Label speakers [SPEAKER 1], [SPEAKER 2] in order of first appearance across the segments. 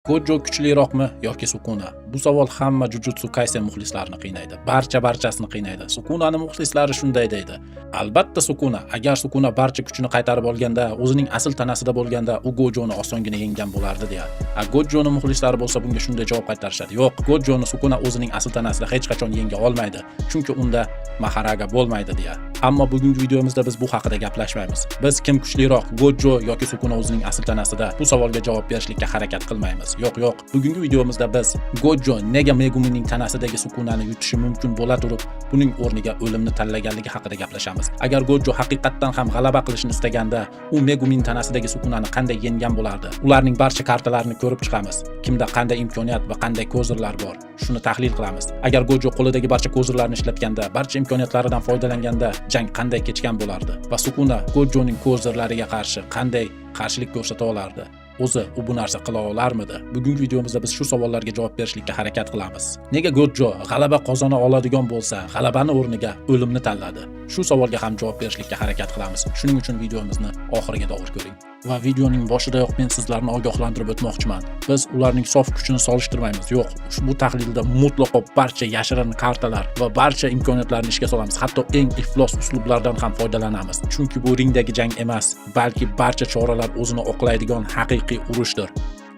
[SPEAKER 1] Gojo kuchliroqmi yoki Sukuna? Bu savol hamma Jujutsu Kaisen muxlislarini qiynaydi. Barcha barchasini qiynaydi. Sukunani muxlislari shunday deydi. Albatta Sukuna, agar Sukuna barcha kuchini qaytarib olganda, o'zining asl tanasida bo'lganda, u Gojoni osongina yenggan bo'lardi deyadi. A Gojoni muxlislari bo'lsa bunga shunday javob qaytarishadi. Yo'q, Gojoni Sukuna o'zining asl tanasida hech qachon yenga olmaydi, chunki unda Maharaga bo'lmaydi deyadi. Ammo bugungi videomizda biz bu haqida gaplashmaymiz. Biz kim kuchliroq, Gojo yoki Sukuna o'zining asl tanasida, bu savolga javob berishlikka harakat qilmaymiz. Yo'q, yo'q. Bugungi videomizda biz Gojo nega Megumining tanasidagi Sukunani yutishi mumkin bo'la turib, buning o'rniga o'limni tanlaganligi haqida gaplashamiz. Agar Gojo haqiqatdan ham g'alaba qilishni istaganda, u Megumin tanasidagi Sukunani qanday yengan bo'lardi? Ularning barcha kartalarini ko'rib chiqamiz. Kimda qanday imkoniyat va qanday козырь lar bor, shuni tahlil qilamiz. Agar Gojo qo'lidagi barcha козырь larni ishlatganda, barcha imkoniyatlaridan foydalanganda jang qanday kechgan bo'lardi? Va Sukuna Gojoning козырь lariga qarshi qanday qarshilik ko'rsata olardi? O'zi u bu narsa qila olarmidi? Bugungi videomizda biz shu savollarga javob berishlikka harakat qilamiz. Nega Gojo g'alaba qozona oladigan bo'lsa, g'alabani o'rniga o'limni tanladi? Shu savolga ham javob berishlikka harakat qilamiz. Shuning uchun videomizni oxiriga to'g'ri ko'ring. Va videoning boshidayoq men sizlarni ogohlantirib o'tmoqchiman. Biz ularning sof kuchini solishtirmaymiz. Yo'q, ushbu tahlilda mutlaqo barcha yashirin kartalar va barcha imkoniyatlarni ishga solamiz. Hatto eng iflos uslublardan ham foydalanamiz. Chunki bu ringdagi jang emas, balki barcha choralar o'zini oqlaydigan haqiqiy urushdir.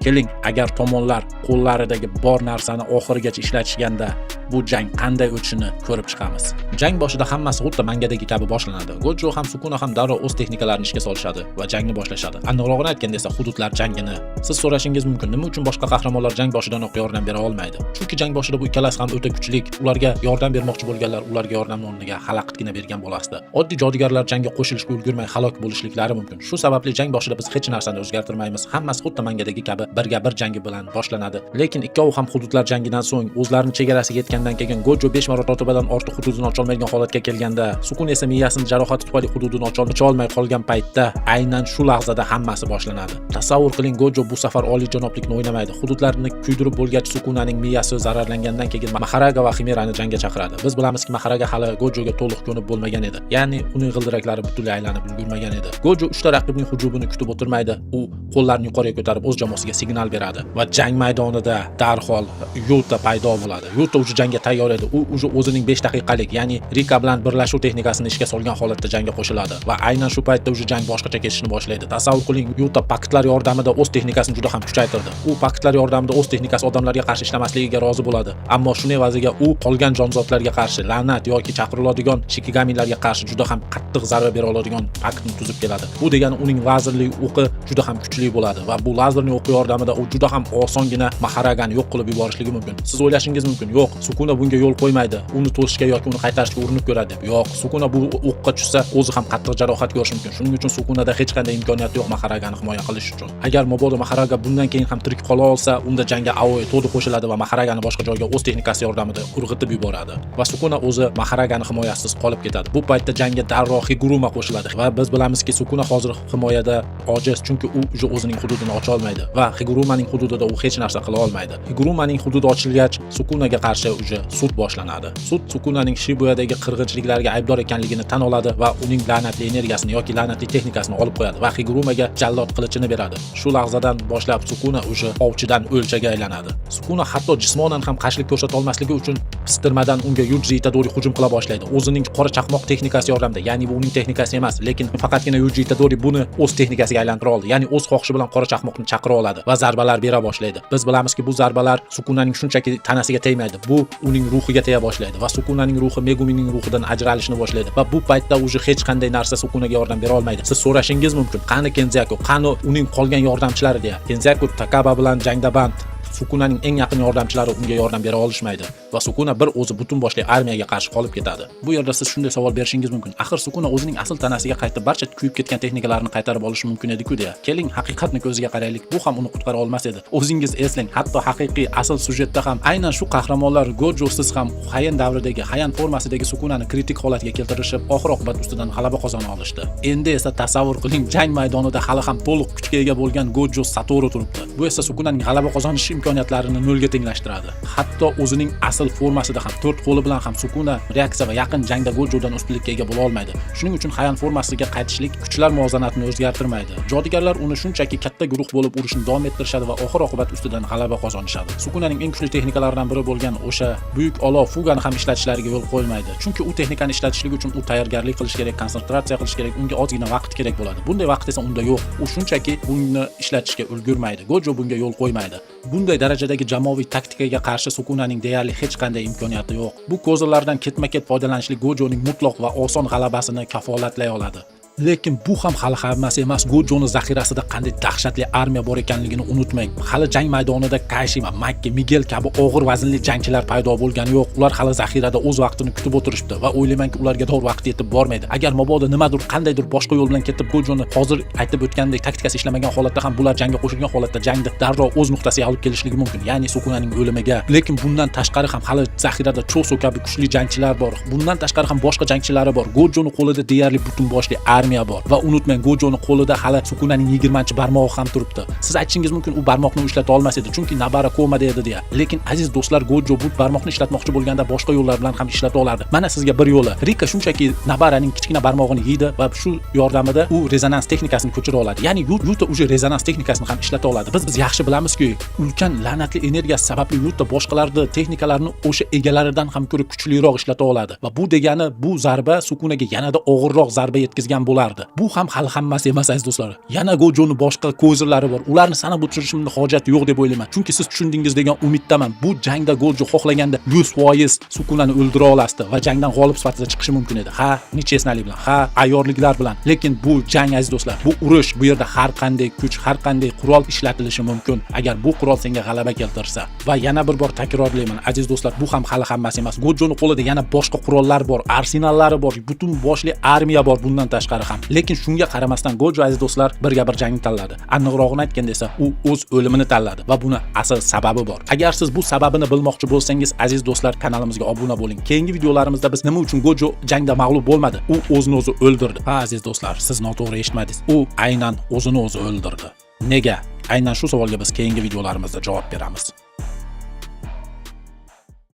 [SPEAKER 1] Keling, agar tomonlar qo'llaridagi bor narsani oxirigacha ishlatishganda, bu jang qanday o'tishini ko'rib chiqamiz. Jang boshida hammasi xuddi mangadagi kabi boshlanadi. Gojo ham, Sukuna ham darrov o'z texnikalarini ishga solishadi va jangni boshlashadi. Aniqrog'ini aytganda esa hududlar jangini. Siz so'rashingiz mumkin, nima uchun boshqa qahramonlar jang boshidanoq yordam bera olmaydi? Chunki jang boshida bu ikkalasi ham o'ta kuchli. Ularga yordam bermoqchi bo'lganlar ularga yordam o'rniga xalaqitgina bergan bo'lasdi. Oddiy jodugarlar jangga qo'shilishga ulgurmay halok bo'lishliklari mumkin. Shu sababli jang boshida biz hech narsani o'zgartirmaymiz. Hammasi xuddi mangadagi kabi birga bir jangi bilan boshlanadi. Lekin ikkovi ham hududlar jangidan so'ng o'zlarini chegarasiga yetgandan keyin Gojo 5 marotabadan ortiq hududini ocholmaydigan holatga kelganda, Sukuna esa miyasini jarohati tufayli hududini ocha olmay qolgan paytda aynan shu lahzada hammasi boshlanadi. Tasavvur qiling, Gojo bu safar oliyjanoblikni o'ynamaydi. Hududlarni kuydirib bo'lgach, Sukunaning miyasi zararlangandan keyin Maharaga va Ximerani jangga chaqiradi. Biz bilamizki, Maharaga hali Gojoga to'liq ko'nib bo'lmagan edi. Ya'ni uning g'ildiraklari butunlay aylanib ulgurmagan edi. Gojo uchta raqibning hujumini kutib o'tirmaydi. U qo'llarini yuqoriga ko'tarib o'z jamoasiga signal beradi va jang maydonida darhol Yuta paydo bo'ladi. Yuta уже jangga tayyor edi. U уже o'zining 5 daqiqalik, ya'ni Rika bilan birlashuv texnikasini ishga solgan holatda jangga qo'shiladi va aynan shu paytda уже jang boshqacha kechishni boshlaydi. Tasavvur qiling, Yuta paktlar yordamida o'z texnikasini juda ham kuchaytirdi. U paktlar yordamida o'z texnikasi odamlarga qarshi ishlamasligiga rozi bo'ladi. Ammo shuni evaziga u qolgan jonzotlarga qarshi la'nat yoki chaqiriladigan shikigamilarga qarshi juda ham qattiq zarba bera oladigan paktni tuzib keladi. Bu degani uning lazerli o'qi juda ham kuchli bo'ladi va bu lazerli o'qi yordamida u juda ham osongina Maharagani yo'q qilib yuborishligi mumkin. Siz o'ylashingiz mumkin, yo'q, Sukuna bunga yo'l qo'ymaydi, uni to'sishga yoki uni qaytarishga urinib ko'radi deb. Yo'q, Sukuna bu o'qqa tushsa, o'zi ham qattiq jarohat ko'rishi mumkin. Shuning uchun Sukunada hech qanday imkoniyat yo'q Maharagani himoya qilish uchun. Agar mabodo Maharaga bundan keyin ham tirik qola olsa, unda jangga Aoi Todo qo'shiladi va Maharagani boshqa joyga o'z texnikasi yordamida urg'itib yuboradi. Va Sukuna o'zi Maharagani himoyasiz qolib ketadi. Bu paytda jangga darrov Higuruma qo'shiladi va biz bilamizki, Sukuna hozir himoyada ojiz, chunki u уже o'zining hududini ocha olmaydi va Higurumaning hududida u hech narsa qila olmaydi. Higurumaning hududi ochilgach, Sukunaga qarshi уже sud boshlanadi. Sud Sukunaning Shibuyadagi qirg'inchiliklarga aybdor ekanligini tan oladi va uning la'natli energiyasini yoki la'natli texnikasini olib qo'yadi va Higurumaga jallod qilichini beradi. Shu lahzadan boshlab Sukuna уже ovchidan o'ljaga aylanadi. Sukuna hatto jismonan ham qarshilik ko'rsata olmasligi uchun pistirmadan unga Yuji Itadori hujum qila boshlaydi. O'zining qora chaqmoq texnikasi yordamida, ya'ni bu uning texnikasi emas, lekin faqatgina Yuji Itadori buni o'z texnikasiga aylantira oldi. Ya'ni o'z xohishi bilan qora chaqmoqni chaqira oladi va zarbalar bera boshlaydi. Biz bilamizki, bu zarbalar Sukunaning shunchaki tanasiga tegmaydi. Bu uning ruhiga tega boshlaydi va Sukunaning ruhi Megumining ruhidan ajralishni boshlaydi va bu paytda уже hech qanday narsa Sukunaga yordam bera olmaydi. Siz so'rashingiz mumkin, qani Kenzaku, qani uning qolgan yordamchilari deya. Kenzaku Takaba bilan jangda band. Sukunaning eng yaqin yordamchilari unga yordam bera olishmaydi va Sukuna bir o'zi butun boshli armiyaga qarshi qolib ketadi. Bu yerda siz shunday savol berishingiz mumkin. Axir Sukuna o'zining asl tanasiga qaytib barcha kuyib ketgan texnikalarini qaytarib olishi mumkin edi-ku deya. Keling, haqiqatni ko'ziga qaraylik. Bu ham uni qutqara olmas edi. O'zingiz eslang, hatto haqiqiy asl syujetda ham aynan shu qahramonlar Gojosiz ham Hayan davridagi Hayan formasidagi Sukunani kritik holatga keltirishib, oxir oqibat ustidan g'alaba qozona olishdi. Endi esa tasavvur qiling, jang maydonida hali ham to'liq kuchga ega bo'lgan Gojo Satoru turibdi. Bu esa Sukunaning g'alaba qozonish imkoniyatini imkoniyatlarini nolga tenglashtiradi. Hatto o'zining asl formasida ham, to'rt qo'li bilan ham Sukuna reaksiya va yaqin jangda Gojodan ustunlikka ega bo'la olmaydi. Shuning uchun Hayan formasiga qaytishlik kuchlar muvozanatini o'zgartirmaydi. Jodugarlar uni shunchaki katta guruh bo'lib urishni davom ettirishadi va oxir oqibat ustidan g'alaba qozonishadi. Sukunaning eng kuchli texnikalaridan biri bo'lgan o'sha buyuk olov fugani ham ishlatishlariga yo'l qo'ymaydi. Chunki u texnikani ishlatishlik uchun u tayyorgarlik qilish kerak, konsentratsiya qilish kerak, unga ozgina vaqt kerak bo'ladi. Bunday vaqt esa unda yo'q. U shunchaki buni ishlatishga ulgurmaydi. Gojo bunga yo'l qo'ymaydi. Bunday darajadagi jamoaviy taktikaga qarshi Sukunaning deyarli hech qanday imkoniyati yo'q. Bu козырь lardan ketma-ket foydalanishlik Gojoning mutlaq va oson g'alabasini kafolatlay oladi. Lekin bu ham hali hammasi emas. Gojoni zaxirasida qanday dahshatli armiya bor ekanligini unutmang. Hali jang maydonida Kashima, Makki, Miguel kabi og'ir vaznli jangchilar paydo bo'lgani yo'q. Ular hali zaxirada o'z vaqtini kutib o'tirishibdi va o'ylaymanki, ularga to'g'ri vaqt yetib bormaydi. Agar mabodo nimadir, qandaydir boshqa yo'l bilan ketib, Gojoni hozir aytib o'tgandek taktikasi ishlamagan holatda ham bular jangga qo'shilgan holatda jangni darrov o'z nuqtasiga olib kelishligi mumkin, ya'ni Sukunaning o'limiga. Lekin bundan tashqari ham hali zaxirada Choso kabi kuchli jangchilar bor. Bundan tashqari ham boshqa jangchilari bor. Gojoni qo'lida deyarli butun boshli armiya bor va unutmang, Gojoni qo'lida hali Sukunaning 20-barmog'i ham turibdi. Siz aytishingiz mumkin, u barmoqni ishlata olmas edi, chunki Nabara komada edi deya. Lekin, aziz do'stlar, Gojo bu barmoqni ishlatmoqchi bo'lganda boshqa yo'llar bilan ham ishlata olardi. Mana sizga bir yo'li. Rika shunchaki Nabaraning kichkina barmog'ini yeydi va shu yordamida u rezonans texnikasini ko'chira oladi. Ya'ni Yuta уже rezonans texnikasini ham ishlata oladi. Biz yaxshi bilamizki, ulkan la'natli energiyasi sababli Yuta boshqalarni texnikalarini o'sha egalaridan ham ko'ra kuchliroq ishlata oladi. Va bu degani, bu zarba Sukunaga yanada og'irroq zarba yetkazgan bo'lardi. Bu ham hali hammasi emas, aziz do'stlar. Yana Gojoni boshqa козырь lari bor. Ularni sanab o'tirishimni hojati yo'q deb o'ylayman. Chunki siz tushundingiz degan umiddaman. Bu jangda Gojo xohlaganda 100% Sukunani o'ldira olasdi va jangdan g'olib sifatida chiqishi mumkin edi. Ha, нечестно lik bilan, ha, ayyorliklar bilan. Lekin bu jang, aziz do'stlar, bu urush, bu yerda har qanday kuch, har qanday qurol ishlatilishi mumkin, agar bu qurol senga g'alaba keltirsa. Va yana bir bor takrorlayman, aziz do'stlar, bu ham hali hammasi emas. Gojoni qo'lida yana boshqa qurollar bor, arsenallari bor, butun boshli armiya bor bundan tashqari ham. Lekin shunga qaramasdan Gojo, aziz do'stlar, birga bir jangni tanladi. Aniqrog'ini aytganda esa, u o'z o'limini tanladi va buni asl sababi bor. Agar siz bu sababini bilmoqchi bo'lsangiz, aziz do'stlar, kanalimizga obuna bo'ling. Keyingi videolarimizda biz nima uchun Gojo jangda mag'lub bo'lmadi, u o'zini o'zi o'ldirdi. Ha, aziz do'stlar, siz noto'g'ri eshitmadingiz. U aynan o'zini o'zi o'ldirdi. Nega? Aynan shu savolga biz keyingi videolarimizda javob beramiz.